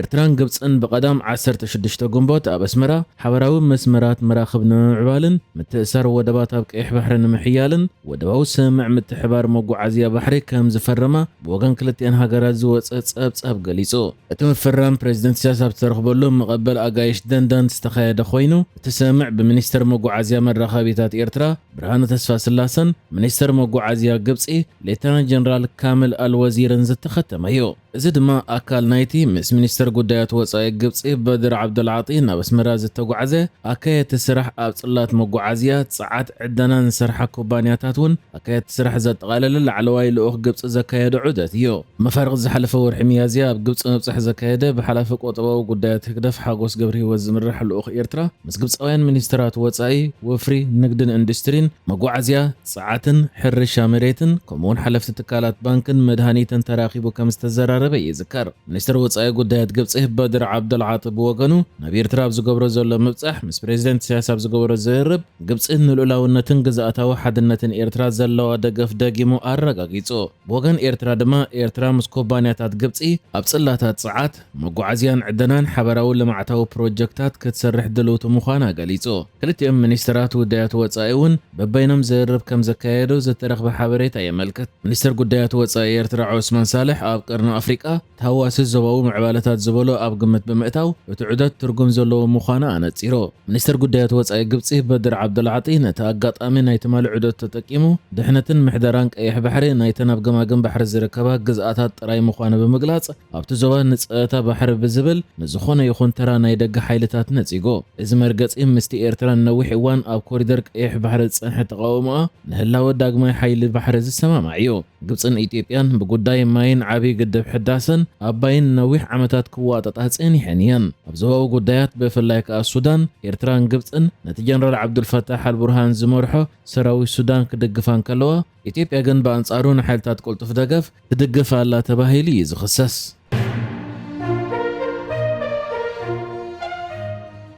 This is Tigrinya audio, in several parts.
ኤርትራን ግብጽን ብቐዳም ዓሰርተ ሽዱሽተ ግንቦት ኣብ ኣስመራ ሓበራዊ መስመራት መራኽብ ንምምዕባልን ምትእሳር ወደባት ኣብ ቀይሕ ባሕሪ ንምሕያልን ወደባዊ ስምምዕ ምትሕባር መጓዓዝያ ባሕሪ ከም ዝፈረማ ብወገን ክልቲኣን ሃገራት ዝወጸ ጸብጻብ ገሊጹ። እቲ ምፍራም ፕሬዚደንት ኢሳያስ ኣብ ዝተረኽበሉ መቐበል ኣጋይሽ ደንደን ዝተኻየደ ኮይኑ፣ እቲ ስምምዕ ብሚኒስተር መጓዓዝያ መራኸቢታት ኤርትራ ብርሃነ ተስፋስላሰን ሚኒስተር መጓዓዝያ ግብጺ ሌተናንት ጀነራል ካምል ኣልወዚርን ዝተኸተመ እዩ። እዚ ድማ ኣካል ናይቲ ምስ ሚኒስተር ጉዳያት ወጻኢ ግብጺ በድር ዓብደልዓጢ ናብ ኣስመራ ዝተጓዕዘ ኣካየድቲ ስራሕ ኣብ ጽላት መጓዓዝያ፣ ጸዓት፣ ዕደናን ዝሰርሓ ኩባንያታት እውን ኣካየድቲ ስራሕ ዘጠቓለለ ላዕለዋይ ልኡኽ ግብጺ ዘካየዶ ዑደት እዩ። መፋርቕ ዝሓለፈ ወርሒ ሚያዝያ ኣብ ግብጺ ምብጻሕ ዘካየደ ብሓላፊ ቁጠባዊ ጉዳያት ህግደፍ ሓጎስ ገብረሂወት ዝምራሕ ልኡኽ ኤርትራ ምስ ግብጻውያን ሚኒስተራት ወጻኢ፣ ወፍሪ፣ ንግድን ኢንዱስትሪን፣ መጓዓዝያ፣ ጸዓትን ሕርሻ መሬትን፣ ከምኡውን ሓለፍቲ ትካላት ባንክን መድሃኒትን ተራኺቡ ከም ዝተዘራረበ ይዝከር። ሚኒስትር ወጻኢ ጉዳያት ግብጺ በድር ዓብደልዓጢ ብወገኑ፣ ናብ ኤርትራ ኣብ ዝገብሮ ዘሎ ምብጻሕ፣ ምስ ፕሬዚደንት ኢሳያስ ኣብ ዝገበሮ ዝርርብ፣ ግብጺ ንልኡላውነትን ግዝኣታዊ ሓድነትን ኤርትራ ዘለዋ ደገፍ ደጊሙ ኣረጋጊጹ። ብወገን ኤርትራ ድማ፣ ኤርትራ ምስ ኩባንያታት ግብጺ ኣብ ጽላታት ጸዓት፣ መጓዓዝያን ዕደናን ሓበራዊ ልምዓታዊ ፕሮጀክታት ክትሰርሕ ድልውቲ ምዃና ገሊጹ። ክልቲኦም ሚኒስትራት ጉዳያት ወጻኢ እውን በበይኖም ዝርርብ ከም ዘካየዱ ዝተረኽበ ሓበሬታ የመልክት። ሚኒስትር ጉዳያት ወጻኢ ኤርትራ ዑስማን ሳልሕ ኣብ ቀርኒ ኣፍሪቃ ተሃዋሲ ዞባዊ ምዕባለታት ዝበሎ ኣብ ግምት ብምእታው፣ እቲ ዑደት ትርጉም ዘለዎ ምዃኑ ኣነጺሩ። ሚኒስትር ጉዳያት ወጻኢ ግብጺ በድር ዓብደልዓጢ ነቲ ኣጋጣሚ ናይ ትማሊ ዑደት ተጠቂሙ፣ ድሕነትን ምሕደራን ቀይሕ ባሕሪ ናይተን ኣብ ገማግም ባሕሪ ዝርከባ ግዝኣታት ጥራይ ምዃኑ ብምግላጽ፣ ኣብቲ ዞባ ንጸጥታ ባሕሪ ብዝብል ንዝኾነ ይኹን ተራ ናይ ደገ ሓይልታት ነጺጉ። እዚ መርገጺ ምስቲ ኤርትራ ንነዊሕ እዋን ኣብ ኮሪደር ቀይሕ ባሕሪ ዝጸንሐ ተቓውሞኣ ንህላወ ዳግማይ ሓይሊ ባሕሪ ዝሰማማዕ እዩ። ግብጽን ኢትዮጵያን ብጉዳይ ማይን ዓቢ ግድብ ሕዳሰን ኣባይን ነዊሕ ዓመታት ክዋጠጣ ጸኒሐን እየን። ኣብ ዞባዊ ጉዳያት ብፍላይ ከኣ ሱዳን፣ ኤርትራን ግብጽን ነቲ ጀነራል ዓብዱልፈታሕ ኣልቡርሃን ዝመርሖ ሰራዊት ሱዳን ክድግፋ እንከለዋ፣ ኢትዮጵያ ግን ብኣንጻሩ ንሓይልታት ቅልጡፍ ደገፍ ትድግፍ ኣላ ተባሂሉ እዩ ዝኽሰስ።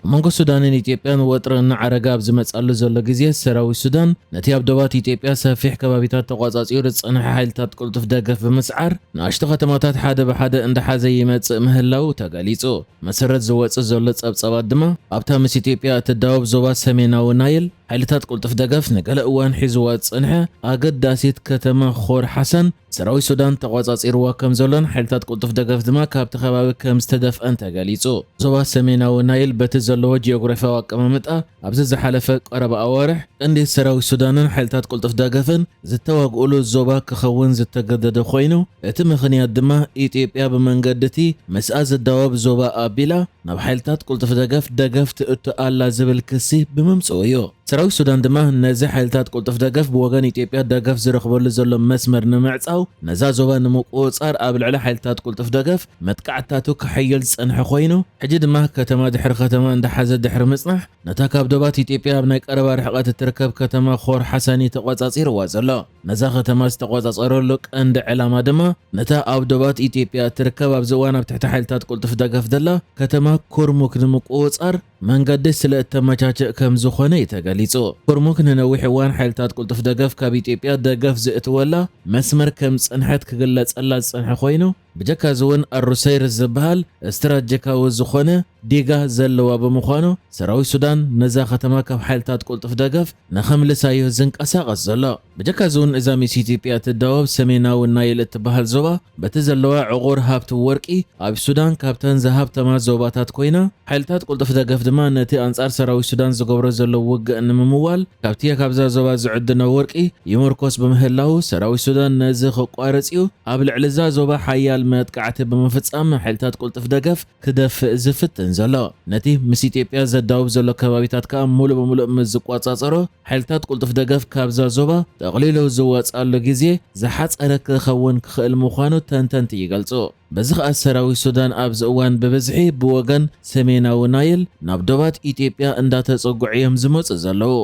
ኣብ መንጎ ሱዳንን ኢትዮጵያን ወጥሪ እናዓረገ ኣብ ዝመጻሉ ዘሎ ግዜ፣ ሰራዊት ሱዳን ነቲ ኣብ ዶባት ኢትዮጵያ ሰፊሕ ከባቢታት ተቋጻጺሩ ዝጸንሐ ሓይልታት ቅልጡፍ ደገፍ ብምስዓር፣ ንኣሽቱ ከተማታት ሓደ ብሓደ እንዳሓዘ ይመጽእ ምህላው ተገሊጹ። መሰረት ዝወጽእ ዘሎ ጸብጻባት ድማ፣ ኣብታ ምስ ኢትዮጵያ እትዳወብ ዞባ ሰሜናዊ ናይል፣ ሓይልታት ቅልጡፍ ደገፍ ንገለ እዋን ሒዝዋ ዝጸንሐ ኣገዳሲት ከተማ ኾር ሓሳን ሰራዊት ሱዳን ተቖጻጺርዋ ከም ዘሎን ሓይልታት ቅልጡፍ ደገፍ ድማ ካብቲ ከባቢ ከም ዝተደፍአን ተገሊጹ። ዞባ ሰሜናዊ ናይል በቲ ዘለዎ ጂኦግራፊያዊ ኣቀማምጣ ኣብዚ ዝሓለፈ ቀረባ ኣዋርሕ ቀንዲ ሰራዊት ሱዳንን ሓይልታት ቅልጡፍ ደገፍን ዝተዋግኡሉ ዞባ ክኸውን ዝተገደደ ኮይኑ፣ እቲ ምኽንያት ድማ ኢትዮጵያ ብመንገዲ እቲ ምስኣ ዝዳወብ ዞባ ኣቢላ ናብ ሓይልታት ቅልጡፍ ደገፍ ደገፍ ትእቱ ኣላ ዝብል ክሲ ብምምጽኡ እዩ። ሰራዊት ሱዳን ድማ ነዚ ሓይልታት ቅልጡፍ ደገፍ ብወገን ኢትዮጵያ ደገፍ ዝረኽበሉ ዘሎ መስመር ንምዕጻው፣ ነዛ ዞባ ንምቁጽጻር ኣብ ልዕሊ ሓይልታት ቅልጡፍ ደገፍ መጥቃዕትታቱ ከሐይል ዝጸንሐ ኮይኑ፣ ሕጂ ድማ ከተማ ድሕሪ ከተማ እንዳሓዘ ድሕሪ ምጽናሕ፣ ነታ ካብ ዶባት ኢትዮጵያ ኣብ ናይ ቀረባ ርሕቀት እትርከብ ከተማ ኾር ሓሳኒ ተቖጻጺርዋ ዘሎ። ነዛ ከተማ ዝተቖጻጸረሉ ቀንዲ ዕላማ ድማ፣ ነታ ኣብ ዶባት ኢትዮጵያ እትርከብ ኣብዚ እዋን ኣብ ትሕቲ ሓይልታት ቅልጡፍ ደገፍ ዘላ ከተማ ኩርሙክ ንምቁጽጻር መንገዲ ስለ እተመቻችእ ከም ዝኾነ እዩ ተገሊጹ። ኩርሙክ ንነዊሕ እዋን ሓይልታት ቅልጡፍ ደገፍ ካብ ኢትዮጵያ ደገፍ ዝእትወላ መስመር ከም ዝጸንሐት ክግለጸላ ዝጸንሐ ኮይኑ፣ ብጀካ እዚ እውን ኣሩሰይር ዝበሃል ስትራቴጂካዊ ዝኾነ ዲጋ ዘለዋ ብምዃኑ፣ ሰራዊት ሱዳን ነዛ ከተማ ካብ ሓይልታት ቅልጡፍ ደገፍ ንኸምልሳዮ ዝንቀሳቐስ ዘሎ። ብጀካ እዚ እውን እዛ ምስ ኢትዮጵያ እትዳወብ ሰሜናዊ ናይል እትበሃል ዞባ፣ በቲ ዘለዋ ዕቑር ሃብቲ ወርቂ፣ ኣብ ሱዳን ካብተን ዝሃብተማ ዞባታት ኮይና፣ ሓይልታት ቅልጡፍ ደገፍ ድማ ነቲ ኣንጻር ሰራዊት ሱዳን ዝገብሮ ዘሎ ውግእ ንምምዋል፣ ካብቲ ካብዛ ዞባ ዝዕድኖ ወርቂ ይምርኮስ ብምህላው፣ ሰራዊት ሱዳን ነዚ ክቋርጽ እዩ ኣብ ልዕሊ እዛ ዞባ ሓያል መጥቃዕቲ ብምፍጻም፣ ሓይልታት ቅልጡፍ ደገፍ ክደፍእ ዝፍትን ዘሎ። ነቲ ምስ ኢትዮጵያ ዘዳውብ ዘሎ ከባቢታት ከኣ ሙሉእ ብምሉእ ምስ ዝቆጻጸሮ፣ ሓይልታት ቅልጡፍ ደገፍ ካብዛ ዞባ ጠቕሊሉ ዝወጻሉ ግዜ ዝሓጸረ ክኸውን ክኽእል ምዃኑ ተንተንቲ ይገልጹ። በዚ ከኣ ሰራዊት ሱዳን ኣብዚ እዋን ብብዝሒ ብወገን ሰሜናዊ ናይል ናብ ዶባት ኢትዮጵያ እንዳተጸግዑ እዮም ዝመጹ ዘለዉ።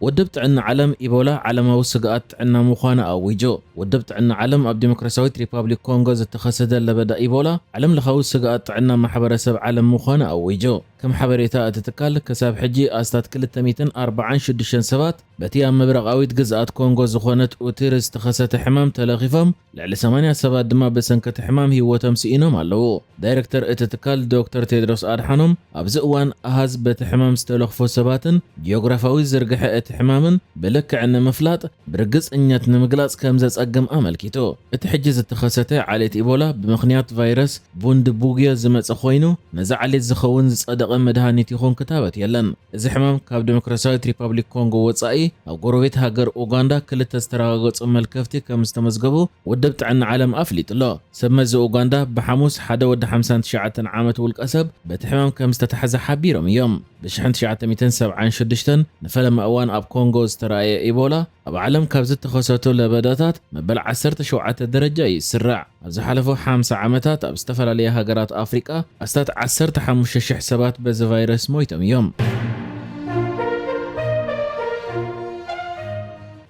ውድብ ጥዕና ዓለም ኢቦላ ዓለማዊ ስግኣት ጥዕና ምዃኑ ኣዊጁ። ውድብ ጥዕና ዓለም ኣብ ዲሞክራሲያዊት ሪፓብሊክ ኮንጎ ዝተኸሰተ ለበዳ ኢቦላ ዓለም ለኻዊ ስግኣት ጥዕና ማሕበረሰብ ዓለም ምዃኑ ኣዊጁ። ከም ሓበሬታ እቲ ትካል፣ ክሳብ ሕጂ ኣስታት ክልተ ሚእትን ኣርባዓን ሽዱሽተን ሰባት በቲ ኣብ ምብራቓዊት ግዝኣት ኮንጎ ዝኾነት ኡቲር ዝተኸሰተ ሕማም ተለኺፎም፣ ልዕሊ ሰማንያ ሰባት ድማ ብሰንኪ እቲ ሕማም ህይወቶም ስኢኖም ኣለዉ። ዳይሬክተር እቲ ትካል ዶክተር ቴድሮስ ኣድሓኖም፣ ኣብዚ እዋን ኣሃዝ በቲ ሕማም ዝተለኽፎ ሰባትን ጂኦግራፋዊ ዝርግሐ እቲ ሕማምን ብልክዕ ንምፍላጥ ብርግጽኛት ንምግላጽ ከም ዘጸግም ኣመልኪቱ። እቲ ሕጂ ዝተኸሰተ ዓሌት ኢቦላ ብምኽንያት ቫይረስ ቡንዲ ቡግዮ ዝመጸ ኮይኑ፣ ነዚ ዓሌት ዝኸውን ዝጸደቐ መድሃኒት ይኹን ክታበት የለን። እዚ ሕማም ካብ ዲሞክራሲያዊት ሪፓብሊክ ኮንጎ ወጻኢ ኣብ ጎረቤት ሃገር ኡጋንዳ ክልተ ዝተረጋገጹ መልከፍቲ ከም ዝተመዝገቡ ውድብ ጥዕና ዓለም ኣፍሊጡ ኣሎ። ሰብ መዚ ኡጋንዳ ብሓሙስ ሓደ ወዲ ሓምሳን ትሽዓተን ዓመት ውልቀ ሰብ በቲ ሕማም ከም ዝተታሕዘ ሓቢሮም እዮም። ብ ትሽዓተ ሚእትን ሰብዓን ሽዱሽተን ንፈለማ እዋን ኣብ ኮንጎ ዝተራእየ ኢቦላ ኣብ ዓለም ካብ ዝተኸሰቱ ለበዳታት መበል ዓሰርተ ሸውዓተ ደረጃ እዩ ዝስራዕ። ኣብ ዝሓለፉ ሓምሳ ዓመታት ኣብ ዝተፈላለያ ሃገራት ኣፍሪቃ ኣስታት ዓሰርተ ሓሙሽተ ሽሕ ሰባት በዚ ቫይረስ ሞይቶም እዮም።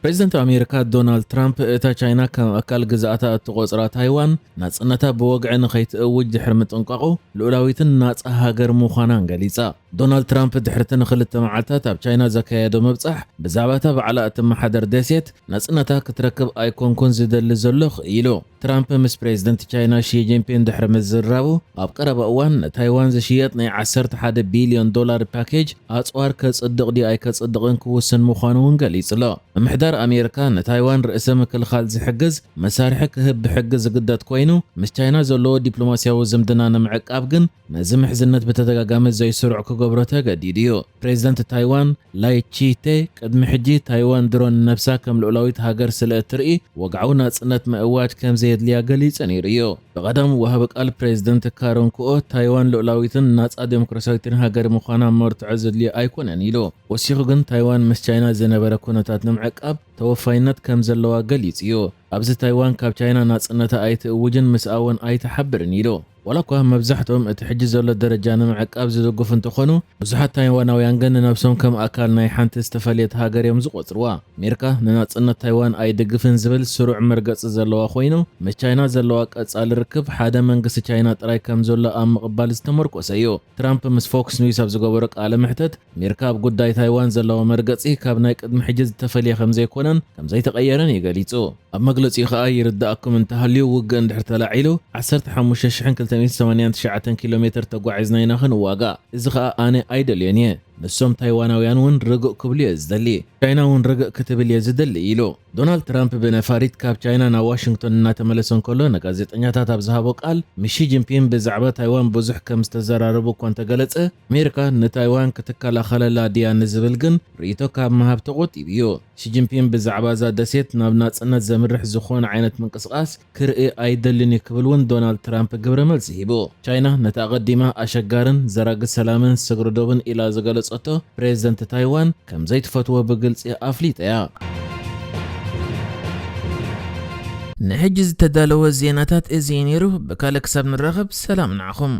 ፕሬዚደንት ኣሜሪካ ዶናልድ ትራምፕ፣ እታ ቻይና ከም ኣካል ግዝኣታ እትቖጽራ ታይዋን ናጽነታ ብወግዒ ንኸይትእውጅ ድሕሪ ምጥንቃቑ፣ ልኡላዊትን ናጻ ሃገር ምዃናን ገሊጻ። ዶናልድ ትራምፕ ድሕሪ እቲ ንኽልተ መዓልታት ኣብ ቻይና ዘካየዶ ምብጻሕ፣ ብዛዕባ እታ ባዕላ እትመሓደር ደሴት ናጽነታ ክትረክብ ኣይኮንኩን ዝደሊ ዘለኹ ኢሉ። ትራምፕ ምስ ፕሬዚደንት ቻይና ሺ ጂንፒን ድሕሪ ምዝርራቡ፣ ኣብ ቀረባ እዋን ንታይዋን ዝሽየጥ ናይ ዓሰርተ ሓደ ቢልዮን ዶላር ፓኬጅ ኣጽዋር ከጽድቕ ድዩ ኣይከጽድቕን ክውስን ምዃኑ እውን ገሊጹ ኣሎ። ምምሕዳር ኣሜሪካ ንታይዋን ርእሰ ምክልኻል ዝሕግዝ መሳርሒ ክህብ ብሕጊ ዝግደድ ኮይኑ፣ ምስ ቻይና ዘለዎ ዲፕሎማስያዊ ዝምድና ንምዕቃብ ግን ነዚ ምሕዝነት ብተደጋጋሚ ዘይስሩዕ ክገብሮ ተገዲዱ እዩ። ፕሬዚደንት ታይዋን ላይ ቺቴ ቅድሚ ሕጂ ታይዋን ድሮ ንነብሳ ከም ልኡላዊት ሃገር ስለ እትርኢ፣ ወግዓዊ ናጽነት ምእዋጅ ከም ዘየድልያ ገሊጹ ነይሩ እዩ። ብቐደም ወሃቢ ቃል ፕሬዚደንት ካረን ኩኦ፣ ታይዋን ልኡላዊትን ናጻ ዴሞክራሲያዊትን ሃገር ምዃና መርትዖ ዘድልዮ ኣይኮነን ኢሉ። ወሲኹ ግን ታይዋን ምስ ቻይና ዝነበረ ኩነታት ንምዕቃብ ተወፋይነት ከም ዘለዋ ገሊጹ እዩ። ኣብዚ ታይዋን ካብ ቻይና ናጽነታ ኣይትእውጅን ምስኣ እውን ኣይትሓብርን ኢሉ። ዋላ እኳ መብዛሕትኦም እቲ ሕጂ ዘሎ ደረጃ ንምዕቃብ ዝድግፉ እንተኾኑ፣ ብዙሓት ታይዋናውያን ግን ንነብሶም ከም ኣካል ናይ ሓንቲ ዝተፈልየት ሃገር እዮም ዝቖጽርዋ። ኣሜሪካ ንናጽነት ታይዋን ኣይድግፍን ዝብል ስሩዕ መርገጺ ዘለዋ ኮይኑ፣ ምስ ቻይና ዘለዋ ቀጻሊ ርክብ ሓደ መንግስቲ ቻይና ጥራይ ከም ዘሎ ኣብ ምቕባል ዝተመርኮሰ እዩ። ትራምፕ ምስ ፎክስ ኒውስ ኣብ ዝገበሮ ቃለ መሕተት፣ ኣሜሪካ ኣብ ጉዳይ ታይዋን ዘለዋ መርገጺ ካብ ናይ ቅድሚ ሕጂ ዝተፈልየ ከም ዘይኮነን ከም ዘይተቐየረን እዩ ገሊጹ። ኣብ መግለጺኡ ከኣ፣ ይርድኣኩም እንተሃልዩ፣ ውግእ እንድሕር ተላዒሉ፣ ዓሰርተ ሓሙሽተ ሽሕን ክልተ ሚእትን ሰማንያን ትሽዓተን ኪሎ ሜትር ተጓዒዝና ኢና ክንዋጋእ። እዚ ከኣ ኣነ ኣይደልዮን እየ። ንሶም ታይዋናውያን እውን ርግእ ክብሉ እየ ዝደሊ። ቻይና እውን ርግእ ክትብል እየ ዝደሊ ኢሉ። ዶናልድ ትራምፕ ብነፋሪት ካብ ቻይና ናብ ዋሽንግቶን እናተመለሰ እንከሎ ንጋዜጠኛታት ኣብ ዝሃቦ ቃል፣ ምስ ሺ ጂንፒን ብዛዕባ ታይዋን ብዙሕ ከም ዝተዘራረቡ እኳ እንተገለጸ፣ ኣሜሪካ ንታይዋን ክትከላኸለላ ድያ ንዝብል ግን ርእይቶ ካብ ምሃብ ተቖጢቡ እዩ። ሺ ጂንፒን ብዛዕባ እዛ ደሴት ናብ ናጽነት ዘምርሕ ዝኾነ ዓይነት ምንቅስቓስ ክርኢ ኣይደልን እዩ ክብል እውን ዶናልድ ትራምፕ ግብረ መልሲ ሂቡ። ቻይና ነቲ ኣቐዲማ ኣሸጋርን ዘራጊ ሰላምን ስግረ ዶብን ኢላ ዝገለጸቶ ፕሬዚደንት ታይዋን ከም ዘይትፈትዎ ብግልጺ ኣፍሊጣ እያ። ንሕጂ ዝተዳለወ ዜናታት እዚ እዩ ነይሩ። ብካልእ ክሳብ ንራኸብ ሰላም ንዓኹም።